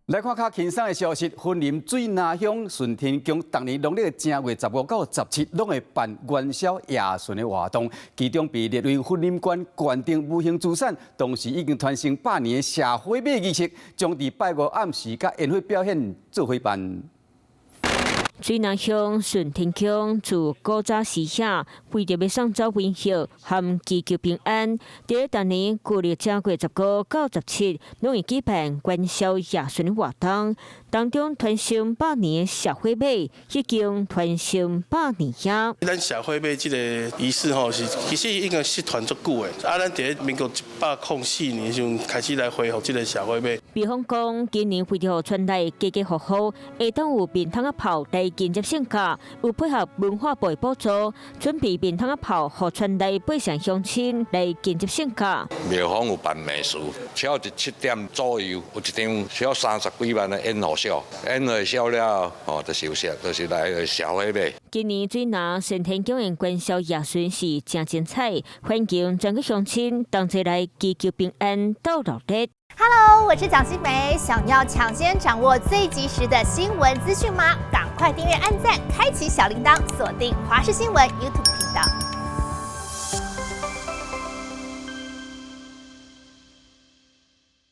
來看較輕鬆的消息，雲林水林鄉順天宮，逐年農曆正月15到17，攏會辦元宵夜巡的活動，其中被列為雲林縣縣定無形資產，同時已經傳承百年的社火馬儀式，將佇拜五暗時佮煙火表演做伙辦。水林鄉順天宮自古早時起，為著欲送走瘟疫和祈求平安，佇逐年舊曆正月15到17，攏會舉辦元宵夜巡活動。當中傳承百年的社火馬已經傳承百年遐。咱社火馬這個儀式吼，是其實已經失傳足久的。啊，咱佇咧民國104年的時陣開始來恢復這個社火馬。比方講，今年為著予村內家家戶戶會當有面窗仔炮來迎接聖駕，有配合文化部的補助，準備面窗仔炮，予村內百姓鄉親來迎接聖駕。廟方有辦暝事，超佇7點左右，有一場小30幾萬的煙火秀，煙火秀了後，就是有社，就是來社火馬。今年水林順天宮的元宵夜巡是誠精彩，歡迎全國鄉親同齊來祈求平安鬥熱鬧。 Hello，我是蔣新梅，想要搶先掌握最及時的新聞資訊嗎？趕快訂閱、按讚、開啟小鈴鐺，鎖定華視新聞 YouTube 頻道。